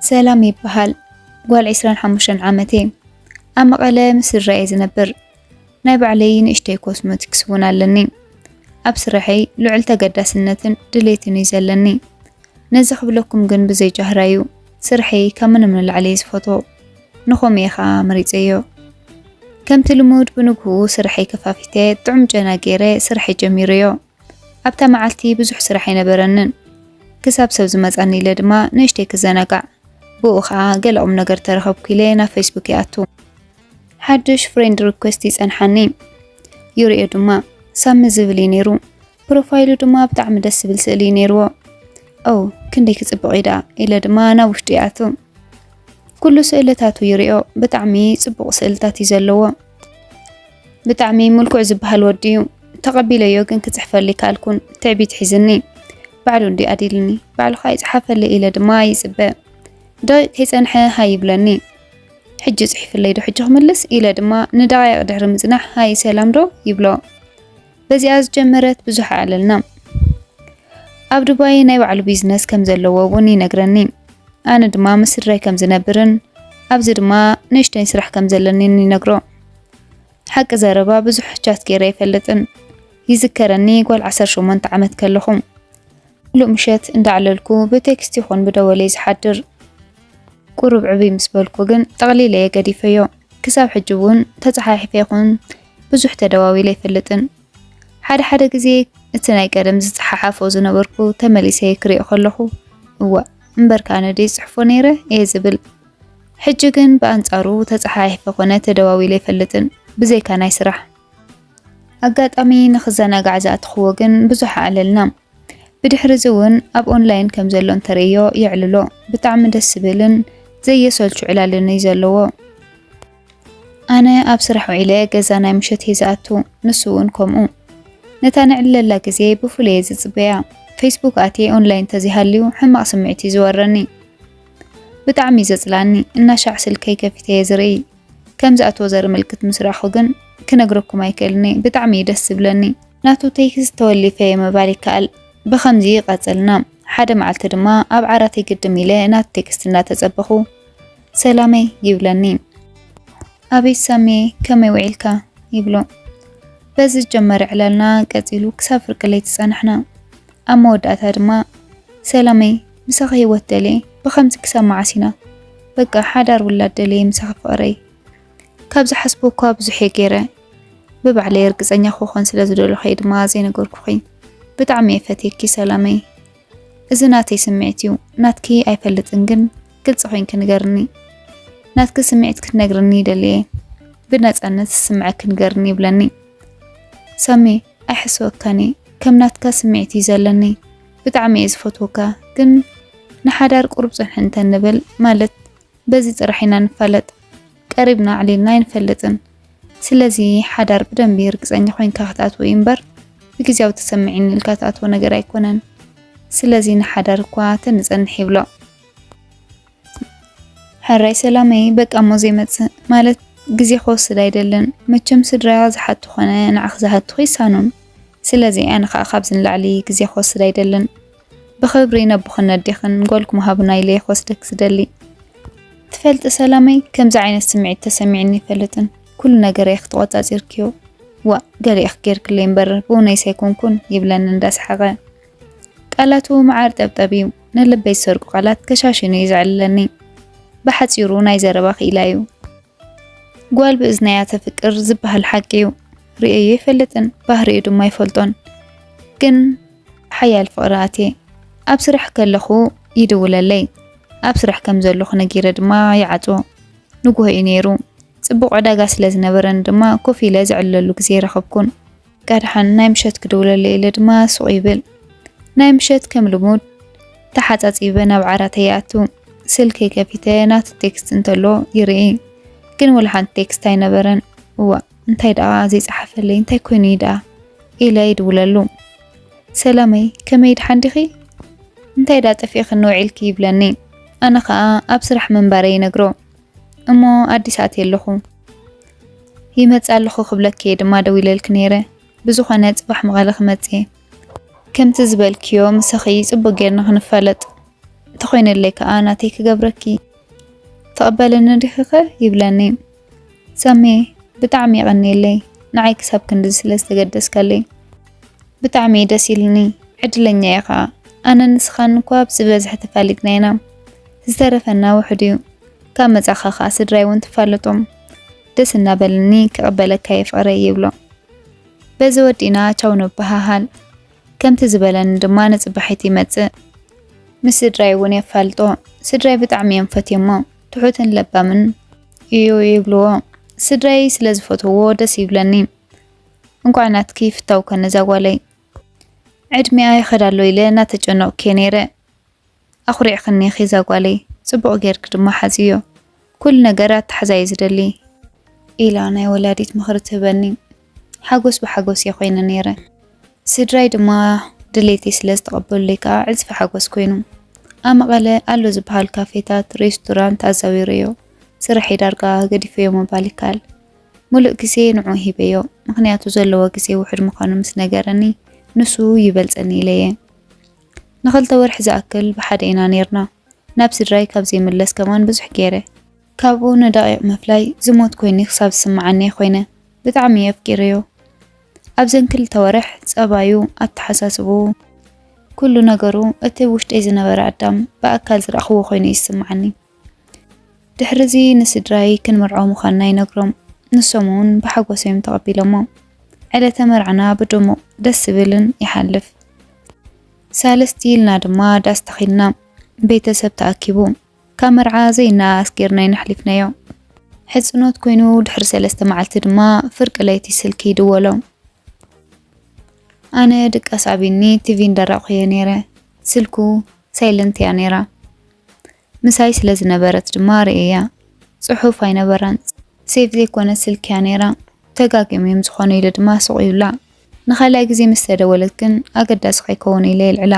ሰላም ይበሃል። ጓል ዕስራን ሓሙሽተን ዓመት እየ። ኣብ መቐለ ምስ ስድራይ እየ ዝነብር። ናይ ባዕለይ ንእሽተይ ኮስሞቲክስ እውን ኣለኒ። ኣብ ስራሐይ ልዑል ተገዳስነትን ድሌትን እዩ ዘለኒ። ነዚ ክብለኩም ግን ብዘይ ጃህራ እዩ። ስርሐይ ካብ ምንም ንላዕሊ እየ ዝፈትዎ። ንኸምኡ እየ ኸኣ መሪጸዮ። ከምቲ ልሙድ ብንግህኡ ስርሐይ ከፋፊተ ጥዑም ጨና ገይረ ስርሐይ ጀሚረዮ። ኣብታ መዓልቲ ብዙሕ ስራሕ ኣይነበረንን። ክሳብ ሰብ ዝመጻኒ ኢለ ድማ ንእሽተይ ክዘናጋዕ። ብኡ ኸኣ ገለ ቁም ነገር ተረኸብኩ ኢለ ናብ ፌስቡክ ይኣቱ። ሓድሽ ፍሬንድ ሪኩዌስት ይጸንሓኒ። ይርእዮ ድማ ሳሚ ዝብል እዩ ነይሩ። ፕሮፋይሉ ድማ ብጣዕሚ ደስ ዝብል ስእሊ እዩ ነይርዎ። ኦ፣ ክንደይ ክጽብቕ እዩ ደኣ ኢለ ድማ ናብ ውሽጢ ይኣቱ። ኩሉ ስእልታቱ ይርእዮ፣ ብጣዕሚ ጽቡቕ ስእልታት እዩ ዘለዎ። ብጣዕሚ ምልኩዕ ዝበሃል ወዲ እዩ። ተቐቢለዮ ግን ክጽሕፈሉ ኣይከኣልኩን፣ ትዕቢት ሒዝኒ። ባዕሉ እንድዩ ኣዲልኒ፣ ባዕሉ ኸኣ ይጽሓፈለይ ኢለ ድማ ይጽበ። ደቂቕ ከይጸንሐ ሃይ ይብለኒ። ሕጂ ጽሒፍለይ ዶ ሕጂ ክምልስ ኢለ ድማ ንደቓይቕ ድሕሪ ምጽናሕ ሃይ ሰላም ዶ ይብሎ። በዚኣ ዝጀመረት ብዙሕ ኣዕለልና። ኣብ ዱባይ ናይ ባዕሉ ቢዝነስ ከም ዘለዎ እውን ይነግረኒ። ኣነ ድማ ምስ ስድራይ ከም ዝነብርን ኣብዚ ድማ ንእሽተይ ስራሕ ከም ዘለኒን ይነግሮ። ሓቂ ዘረባ ብዙሕ ቻት ገይረ ኣይፈልጥን። ይዝከረኒ ጓል ዓሰርተ ሸሞንተ ዓመት ከለኹ። ሙሉእ ምሸት እንዳዕለልኩ ብቴክስት ይኹን ብደወል እየ ዝሓድር። ቁሩብ ዕብይ ምስ በልኩ ግን ጠቕሊለ እየ ገዲፈዮ። ክሳብ ሕጂ እውን ተጸሓሒፈ ይኹን ብዙሕ ተደዋዊለ ኣይፈልጥን። ሓደ ሓደ ግዜ እቲ ናይ ቀደም ዝጸሓሓፎ ዝነበርኩ ተመሊሰ ክሪኦ ከለኹ፣ እዋእ፣ እምበርካ ኣነ ድየ ዝጽሕፎ ነይረ እየ ዝብል። ሕጂ ግን ብኣንጻሩ ተጸሓሒፈ ኮነ ተደዋዊለ ኣይፈልጥን፣ ብዘይካ ናይ ስራሕ። ኣጋጣሚ ንኽዘናጋዕ ዝኣተኽዎ ግን ብዙሕ ኣዕለልና። ብድሕሪ እዚ እውን ኣብ ኦንላይን ከም ዘሎ እንተርእዮ የዕልሎ። ብጣዕሚ ደስ ዝብልን ዘየሰልቹ ዕላልን እዩ ዘለዎ። ኣነ ኣብ ስራሕ ውዒለ ገዛ ናይ ምሸት እየ ዝኣቱ፣ ንሱ እውን ከምኡ። ነታ ነዕልለላ ግዜ ብፍሉይ እየ ዝጽበያ። ፌስቡክ ኣትየ ኦንላይን ተዘይሃልዩ ሕማቕ ስምዒት እዩ ዝወረኒ። ብጣዕሚ እዩ ዘጽልኣኒ፣ እናሻዕ ስልከይ ከፊተ እየ ዝርኢ። ከም ዝኣትዎ ዘርኢ ምልክት ምስ ረኣኹ ግን ክነግረኩም ኣይክእልን እየ፣ ብጣዕሚ እዩ ደስ ዝብለኒ። ናቱ ቴክስት ተወሊፈ እየ ምባል ይከኣል። ብኸምዚ ቀጸልና። ሓደ መዓልቲ ድማ ኣብ ዓራተይ ግድም ኢለ ናቱ ቴክስት እናተጸበኹ፣ "ሰላመይ" ይብለኒ። "ኣቤት ሳሚየ፣ ከመይ ውዒልካ?" ይብሎ። በዚ ዝጀመረ ዕላልና ቀጺሉ ክሳብ ፍርቂ ለይቲ ጸናሕና። ኣብ መወዳእታ ድማ፣ "ሰላመይ፣ ምሳኺ ህይወት ደልየ፣ ብኸምዚ ክሳብ መዓስ ኢና? በቃ ሓዳር ውላድ ደልየ ምሳኺ ፍቕረይ። ካብ ዝሓስቦ እኳ ብዙሕ እየ ገይረ። ብባዕለይ ርግጸኛ ክኾን ስለ ዝደለኹ እየ ድማ ዘይነገርኩኺ። ብጣዕሚ እየ ፈትየኪ ሰላመይ። እዚ ናተይ ስምዒት እዩ፣ ናትኪ ኣይፈልጥን፣ ግን ግልጺ ኮይንኪ ንገርኒ። ናትኪ ስምዒት ክትነግርኒ ይደሊ እየ። ብነጻነት ዝስምዓኪ ንገርኒ" ይብለኒ። ሳሚ፣ ኣይሕስወካን እየ። ከም ናትካ ስምዒት እዩ ዘለኒ። ብጣዕሚ እየ ዝፈትወካ፣ ግን ንሓዳር ቁሩብ ጽንሒ እንተንብል፣ ማለት በዚ ጥራሕ ኢና ንፋለጥ። ቀሪብና ኣዕሊልና ኣይንፈልጥን። ስለዚ ሓዳር ብደንቢ ርግጸኛ ኮይንካ ክትኣትዎ እዩ እምበር፣ ብግዝያዊ ተሰሚዕኒ ኢልካ ትኣትዎ ነገር ኣይኮነን። ስለዚ ንሓዳር እኳ ተንጸንሕ ይብሎ። ሕራይ ሰላመይ፣ በቃ እሞ ዘይመጽእ ማለት ግዜ ክወስድ ኣይደልን። መቸም ስድራ ዝሓቱ ኮነ ንዓኺ ዝሓቱኺ ይሳኑን። ስለዚ ኣነ ኸኣ ካብዚ ንላዕሊ ግዜ ክወስድ ኣይደልን። ብኽብሪ ነቦኽን ነዴኽን ጓልኩም ሃቡና ኢለ እየ ክወስደኪ ዝደሊ። ትፈልጢ ሰላመይ፣ ከምዚ ዓይነት ስምዒት ተሰሚዕኒ ኣይፈልጥን። ኩሉ ነገር ኢኺ ተቖጻጺርክዮ። ዋእ፣ ገለ ኢኺ ጌርክለይ እምበር ብእውነይስ ኣይኮንኩን፣ ይብለኒ እንዳሰሓቐ። ቃላቱ መዓር ጠብጠብ እዩ። ንልበይ ዝሰርቁ ቃላት ከሻሽኑ እዩ ዘዕልለኒ። ብሓጺሩ ናይ ዘረባ ክኢላ እዩ። ጓል ብእዝናያ ተፍቅር ዝበሃል ሓቂ እዩ። ርእየዮ ኣይፈልጥን፣ ባህሪኡ ድማ ኣይፈልጦን። ግን ሓያል ፍቕሪ ኣትየ። ኣብ ስራሕ ከለኹ ይድውለለይ። ኣብ ስራሕ ከም ዘለኹ ነጊረ ድማ ይዓጽዎ። ንግሆ እዩ ነይሩ። ጽቡቕ ዕዳጋ ስለ ዝነበረኒ ድማ ኮፍ ኢለ ዘዕልለሉ ግዜ ኣይረኸብኩን። ቀድሓን ናይ ምሸት ክድውለለይ ኢለ ድማ ሱቕ ይብል። ናይ ምሸት ከም ልሙድ ተሓጻጺበ ናብ ዓራተይ ይኣቱ። ስልከይ ከፊተ ናቱ ቴክስት እንተሎ ይርኢ። ግን ወላ ሓንቲ ቴክስት ኣይነበረን። እዋእ፣ እንታይ ደኣ ዘይጸሓፈለይ፣ እንታይ ኮይኑ እዩ ደኣ? ኢለ ይድውለሉ። "ሰላመይ፣ ከመይ ድሓን ዲኺ? እንታይ ደኣ ጠፊእክኒ ውዒልኪ?" ይብለኒ። ኣነ ኸኣ ኣብ ስራሕ ምንባረይ ይነግሮ። "እሞ ኣዲስ ኣትየ ኣለኹ። ይመጽእ ኣለኹ ክብለኪ እየ ድማ ደዊለልኪ ነይረ። ብዝኾነ ጽባሕ መቐለ ክመጽእ እየ። ከምቲ ዝበልክዮ ምሳኺ ጽቡቕ ጌርና ክንፋለጥ እንተኾይነለይ ከኣ ናተይ ክገብረኪ ትቕበልኒ ዲኺኸ? ይብለኒ። ሳሜ፣ ብጣዕሚ የቐንየለይ፣ ንዓይ ክሳብ ክንድዚ ስለ ዝተገደስካለይ። ብጣዕሚ እዩ ደስ ኢልኒ። ዕድለኛ ኢኻ። ኣነ ንስኻን እኳ ብዝበዝሐ ተፋሊጥና ኢና። ዝተረፈና ውሑድ እዩ። ካብ መጻኻ ኸኣ ስድራይ እውን ትፋለጦም። ደስ እናበለኒ ክቕበለካ እየ ፍቕረይ ይብሎ። በዚ ወዲእና ቻው ንበሃሃል። ከምቲ ዝበለኒ ድማ ንጽባሒት ይመጽእ። ምስ ስድራይ እውን የፋልጦ። ስድራይ ብጣዕሚ እዮም ፈትዮሞ። ትሑትን ለባምን እዩ ይብልዎ። ስድራይ ስለ ዝፈትውዎ ደስ ይብለኒ። እንኳዕ ናትኪ ፍታው ኮነ እዛ ጓለይ። ዕድሚኣ ይኸድ ኣሎ ኢለ እናተጨነቕኩ እየ ነይረ። ኣኹሪዕክኒ ኢኺ እዛ ጓለይ። ጽቡቕ ጌርኪ ድማ ሓዝዮ። ኩሉ ነገር ኣተሓዛ እየ ዝደሊ። ኢላ ናይ ወላዲት ምኽሪ ትህበኒ። ሓጎስ ብሓጎስ እየ ኮይነ ነይረ። ስድራይ ድማ ድሌተይ ስለ ዝተቐበሉለይ ከኣ ዕጽፊ ሓጎስ ኮይኑ። ኣብ መቐለ ኣሎ ዝበሃል ካፌታት፣ ሬስቶራንት ኣዛዊረዮ። ስርሐይ ዳርጋ ገዲፈዮ ምባል ይከኣል። ሙሉእ ግዜ ንዑ ሂበዮ፣ ምኽንያቱ ዘለዎ ግዜ ውሑድ ምዃኑ ምስ ነገረኒ፣ ንሱ ይበልጸኒ ኢለየ። ንኽልተ ወርሒ ዝኣክል ብሓደ ኢና ኔርና። ናብ ስድራይ ካብ ዘይምለስ ከማን ብዙሕ ገይረ። ካብኡ ንደቂቕ ምፍላይ ዝሞት ኮይኒ ክሳብ ዝስምዓኒ ኮይነ። ብጣዕሚ እየ ኣፍቂረዮ። ኣብዘን ክልተ ወርሕ ጸባዩ፣ ኣተሓሳስብኡ፣ ኩሉ ነገሩ፣ እቲ ውሽጠይ ዝነበረ ኣዳም ብኣካል ዝረኣኽዎ ኮይኑ እዩ ዝስምዓኒ። ድሕርዚ ንስድራይ ክንምርዖ ምዃንና ይነግሮም። ንሶም እውን ብሓጎስ እዮም ተቐቢሎሞ። ዕለተ መርዓና ብድሙቕ ደስ ዝብልን ይሓልፍ። ሳልስቲ ኢልና ድማ ዳስ ተኺልና፣ ቤተሰብ ተኣኪቡ። ካብ መርዓ ዘይነኣኣስ ጌርና ኢና ኣሕሊፍናዮ። ሕጽኖት ኮይኑ ድሕሪ ሰለስተ መዓልቲ ድማ ፍርቂ ለይቲ ስልኪ ይድወሎ። ኣነ ድቃስ ኣቢኒ ቲቪ እንዳራእኩ እየ ነይረ። ስልኩ ሳይለንት እያ ነይራ። ምሳይ ስለ ዝነበረት ድማ ርእየያ። ጽሑፍ ኣይነበራን። ሴፍ ዘይኮነ ስልኪ እያ ነይራ። ተጋግዮም እዮም ዝኾኑ ኢለ ድማ ስቕ ይብላ። ንኻልኣይ ግዜ ምስ ተደወለት ግን ኣገዳሲ ከይከውን ኢለ የልዕላ።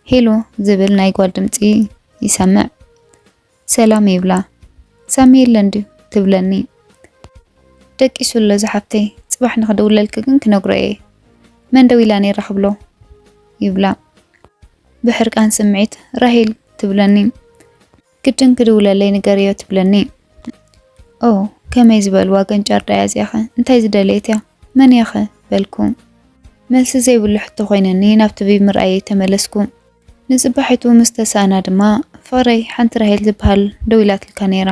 ሄሎ ዝብል ናይ ጓል ድምጺ ይሰምዕ። ሰላም ይብላ። ሳሚ የለን ድዩ ትብለኒ። ደቂሱ ኣሎ ዝሓፍተይ፣ ጽባሕ ንኽድውለልኪ ግን ክነግሮ እየ። መን ደዊላ ነይራ ክብሎ ይብላ። ብሕርቃን ስምዒት ራሄል ትብለኒ። ግድን ክድውለለይ ንገርዮ ትብለኒ። ኦ፣ ከመይ ዝበልዋ ገንጫር ዳያ እዚኣኸ? እንታይ ዝደለየት እያ? መን እያኸ? በልኩ። መልሲ ዘይብሉ ሕቶ ኮይነኒ ናብ ቲቪ ምርኣየይ ተመለስኩ። ንጽባሒቱ ምስ ተሳእና ድማ፣ ፍቕረይ፣ ሓንቲ ራሄል ዝበሃል ደዊላትልካ ነይራ።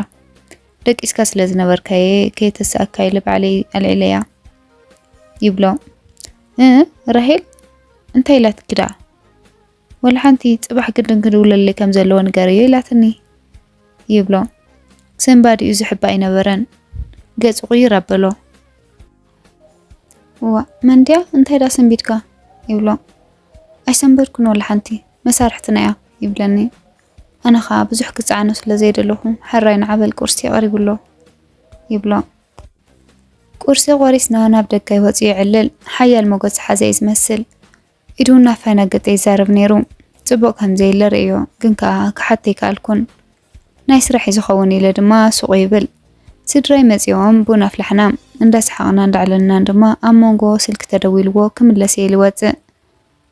ደቂስካ ስለ ዝነበርካየ ከየተሳእካ ኢለ ባዕለይ ኣልዒለያ ይብሎ። እ ራሄል እንታይ ኢላትኪ ደኣ? ወላ ሓንቲ ጽባሕ ግድን ክድውለለይ ከም ዘለዎ ንገርዮ ኢላትኒ ይብሎ። ስንባዲኡ ዝሕባእ ኣይነበረን። ገጹ ቅይር ኣበሎ። እዋ መን ድያ እንታይ ደኣ ሰንቢድካ? ይብሎ። ኣይሰንበድኩን ወላ ሓንቲ፣ መሳርሕትና እያ ይብለኒ። ኣነ ኸኣ ብዙሕ ክጸዓኖ ስለ ዘይደለኹ ሕራይ ንዓ በል ቁርሲ ቀሪቡ ኣሎ ይብሎ። ቁርሲ ቆሪስና ናብ ደገ ወጺኡ ይዕልል። ሓያል ሞገስ ዝሓዘ እዩ ዝመስል። ኢዱ እናፈነገጠ ይዛረብ ነይሩ። ጽቡቕ ከም ዘየለ ርእዮ፣ ግን ከኣ ክሓቶ ኣይከኣልኩን። ናይ ስራሕ እዩ ዝኸውን ኢለ ድማ ሱቕ ይብል። ስድራይ መጺኦም ቡን ኣፍላሕና። እንዳሰሓቕና እንዳዕለልናን ድማ ኣብ መንጎ ስልኪ ተደዊልዎ ክምለስ እየ ኢሉ ይወጽእ።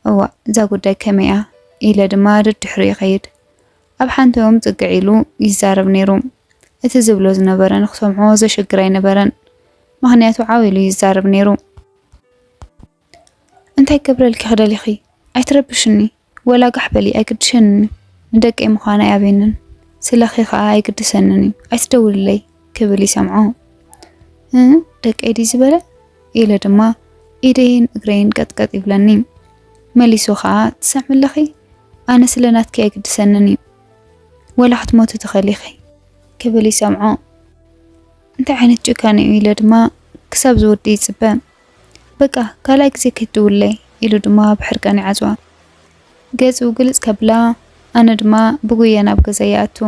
እዋእ፣ እዛ ጉዳይ ከመይ እያ? ኢለ ድማ ደድሕሪኡ ይኸይድ። ኣብ ሓንቲኦም ጽግዕ ኢሉ ይዛረብ ነይሩ። እቲ ዝብሎ ዝነበረ ንኽሰምዖ ዘሸግር ኣይነበረን። ምኽንያቱ ዓው ኢሉ ይዛረብ ነይሩ። እንታይ ክገብረልኪ ክደሊኺ? ኣይትረብሽኒ። ወላ ጋሕ በሊ፣ ኣይግድሸንን እዩ። ንደቀይ ምዃና ኣይኣብየንን። ስለኺ ኸኣ ኣይግድሰንን እዩ። ኣይትደውልለይ ክብል ይሰምዖ። እ፣ ደቀይ ድዩ ዝበለ? ኢለ ድማ ኢደይን እግረይን ቀጥቀጥ ይብለኒ። መሊሱ ኸኣ፣ ትሰምዒ ኣለኺ? ኣነ ስለ ናትኪ ኣይግድሰንን እዩ። ወላ ክትሞቲ ትኽእሊ ኢኺ ክብል ይሰምዖ። እንታይ ዓይነት ጭካነ እዩ? ኢለ ድማ ክሳብ ዝወዲ ይጽበ። በቃ ካልኣይ ግዜ ከይትድውለይ ኢሉ ድማ ብሕርቃን ይዓጽዋ። ገጹ ግልጽ ከብላ፣ ኣነ ድማ ብጉያ ናብ ገዛ ይኣቱ።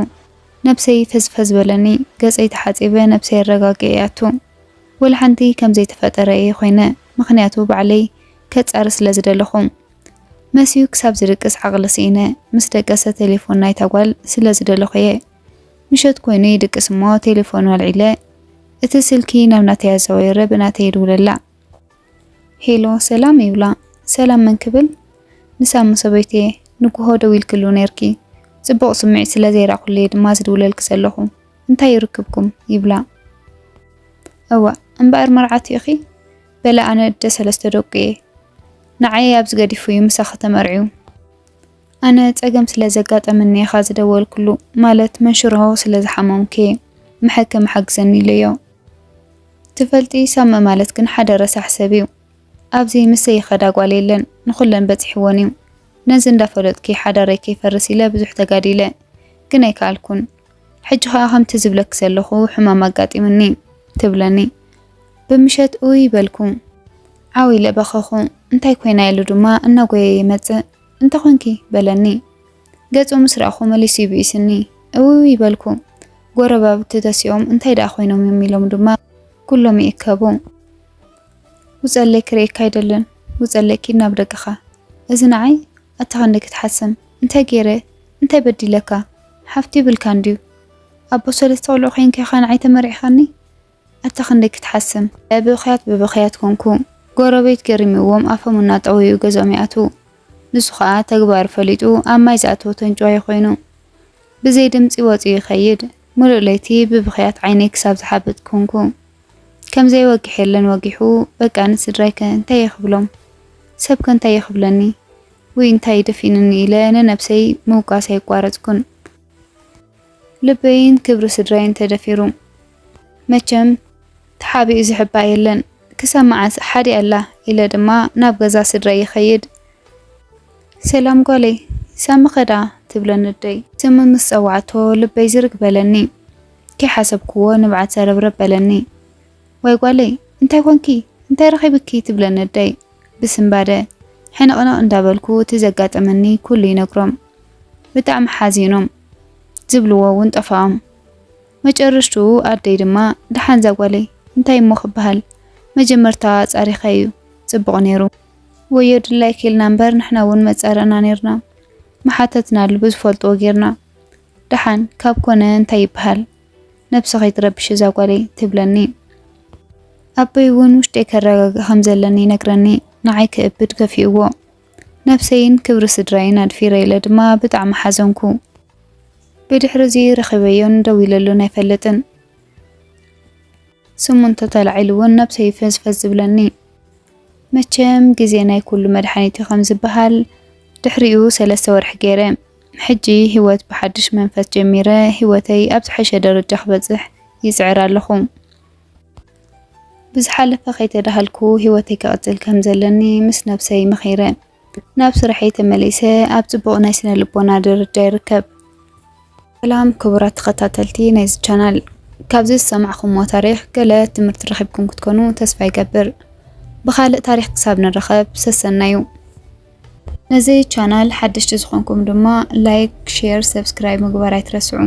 ነብሰይ ፈዝፈዝ በለኒ፣ ገጸይ ተሓጺበ ነብሰይ ኣረጋግኤ ይኣቱ። ወላ ሓንቲ ከም ዘይተፈጠረ እየ ኮይነ፣ ምኽንያቱ ባዕለይ ከጻሪ ስለ ዝደለኹ። መስዩ ክሳብ ዝድቅስ ዓቕሊ ስኢነ፣ ምስ ደቀሰ ቴሌፎን ናይታ ጓል ስለ ዝደለኹ እየ። ምሸት ኮይኑ ይድቅስ እሞ ቴሌፎኑ ኣልዒለ፣ እቲ ስልኪ ናብ ናተይ ኣዘዋዊረ ብናተይ ይድውለላ። ሄሎ ሰላም ይብላ። ሰላም መን ክብል? ንሳሚ ሰበይተየ፣ ንግሆ ደዊልክሉ ነይርኪ። ጽቡቕ ስምዒት ስለ ዘይረኣኹሉ እየ ድማ ዝድውለልኪ ዘለኹ። እንታይ ይርክብኩም? ይብላ። እዋ፣ እምበኣር መርዓቱ ኢኺ? በለ፣ ኣነ እደ ሰለስተ ደቁ እየ። ንዓይ ኣብዚ ገዲፉ እዩ ምሳኺ ተመርዕዩ። ኣነ ጸገም ስለ ዘጋጠመኒ ኢኻ ዝደወልኩሉ፣ ማለት መንሽሮ ስለ ዝሓመምኩ እየ። መሐከሚ ሓግዘኒ ኢለዮ። ትፈልጢ፣ ሳሚ ማለት ግን ሓደ ረሳሕ ሰብ እዩ። ኣብዚ ምሰይ ይኸዳ ጓል የለን፣ ንኹለን በጺሕወን እዩ። ነዚ እንዳፈለጥኪ ሓዳረይ ከይፈርስ ኢለ ብዙሕ ተጋዲለ፣ ግን ኣይከኣልኩን። ሕጂ ኸኣ ከምቲ ዝብለኪ ዘለኹ ሕማም ኣጋጢሙኒ፣ ትብለኒ። ብምሸት እውይ በልኩ። ዓው ኢለ በኸኹ። እንታይ ኮይና ኢሉ ድማ እናጎየ ይመጽእ። እንተ ኾንኪ በለኒ። ገጹ ምስ ረኣኹ መሊሱ ይብኢስኒ። እውይ በልኩ። ጎረባብቲ ተሲኦም እንታይ ደኣ ኮይኖም እዮም ኢሎም ድማ ኩሎም ይእከቡ። ውጸለይ ክርእየካ ኣይደልን። ውጸለይ ኪድ ናብ ደገኻ። እዚ ንዓይ ኣታ ክንደይ ክትሓስም። እንታይ ገይረ? እንታይ በዲለካ? ሓፍቲ ይብልካ እንድዩ። ኣቦ ሰለስተ ቆልዑ ኮይንካ ኢኻ ንዓይ ተመርዒኻኒ? ኣታ ክንደይ ክትሓስም። ብብኽያት ብብኽያት ኮንኩ። ጎረቤት ገሪምዎም ኣፎም እናጠወዩ ገዝኦም ይኣትዉ። ንሱ ኸኣ ተግባሩ ፈሊጡ ኣብ ማይ ዝኣተወ ተንጭዋይ ኮይኑ ብዘይ ድምጺ ወጺኡ ይኸይድ። ምሉእ ለይቲ ብብኽያት ዓይነይ ክሳብ ዝሓብጥ ኮንኩ። ከም ዘይወግሕ የለን ወጊሑ፣ በቃ ንስድራይከ እንታይ እየ ክብሎም? ሰብከ እንታይ እየ ክብለኒ? ውይ እንታይ ደፊንኒ ኢለ ንነብሰይ ምውቃስ ኣይቋረጽኩን። ልበይን ክብሪ ስድራይን ተደፊሩ። መቸም ተሓቢኡ ዝሕባእ የለን። ክሳብ መዓስ ሓዲኣ ኣላ ኢለ ድማ ናብ ገዛ ስድራይ ይኸይድ። ሰላም ጓለይ፣ ሳሚ ኸዳ ትብለኒ ኣደይ። ስሚ ምስ ጸዋዕቶ ልበይ ዝርግ በለኒ። ከይሓሰብክዎ ንብዓት ዘረብረብ በለኒ። ዋይ ጓለይ፣ እንታይ ኮንኪ? እንታይ ረኺብኪ? ትብለኒ ኣደይ ብስንባደ። ሕንቕንቕ እንዳበልኩ እቲ ዘጋጠመኒ ኩሉ ይነግሮም። ብጣዕሚ ሓዚኖም። ዝብልዎ እውን ጠፋኦም። መጨረሽትኡ ኣደይ ድማ፣ ደሓን እዛ ጓለይ፣ እንታይ እሞ ክበሃል? መጀመርታ ኣጻሪኻዮ እዩ ጽቡቕ ነይሩ። ወዮ ድላይኪ ኢልና እምበር ንሕና እውን መጻረና ነይርና። ምሓተትናሉ ብዝፈልጥዎ ጌርና። ደሓን ካብ ኮነ እንታይ ይበሃል? ነብሲ ከይትረብሽ እዛ ጓለይ ትብለኒ። ኣቦይ እውን ውሽጠይ ከረጋግእ ከም ዘለኒ ይነግረኒ። ንዓይ ክእብድ ከፊእዎ። ነብሰይን ክብሪ ስድራይን ኣድፊረ ኢለ ድማ ብጣዕሚ ሓዘንኩ። ብድሕሪ እዚ ረኺበዮን ደዊለሉን ኣይፈልጥን። ስሙ እንተተላዒሉ እውን ነብሰይ እዩ ፈዝፈዝ ዝብለኒ። መቸም ግዜ ናይ ኩሉ መድሓኒት እዩ ከም ዝበሃል፣ ድሕሪኡ ሰለስተ ወርሒ ገይረ። ሕጂ ህይወት ብሓድሽ መንፈስ ጀሚረ፣ ህይወተይ ኣብ ዝሐሸ ደረጃ ክበጽሕ ይጽዕር ኣለኹ። ብዝሓለፈ ከይተዳሃልኩ ህይወተይ ክቕጽል ከም ዘለኒ ምስ ነብሰይ መኺረ። ናብ ስርሐይ ተመሊሰ ኣብ ጽቡቕ ናይ ስነ ልቦና ደረጃ ይርከብ። ሰላም ክቡራት ተኸታተልቲ ናይዚ ቻናል፣ ካብዚ ዝሰማዕኹምዎ ታሪኽ ገለ ትምህርቲ ረኺብኩም ክትኮኑ ተስፋ ይገብር። ብኻልእ ታሪኽ ክሳብ ንራኸብ ሰሰናዩ። ነዚ ቻናል ሓደሽቲ ዝኾንኩም ድማ ላይክ፣ ሼር፣ ሰብስክራይብ ምግባር ኣይትረስዑ።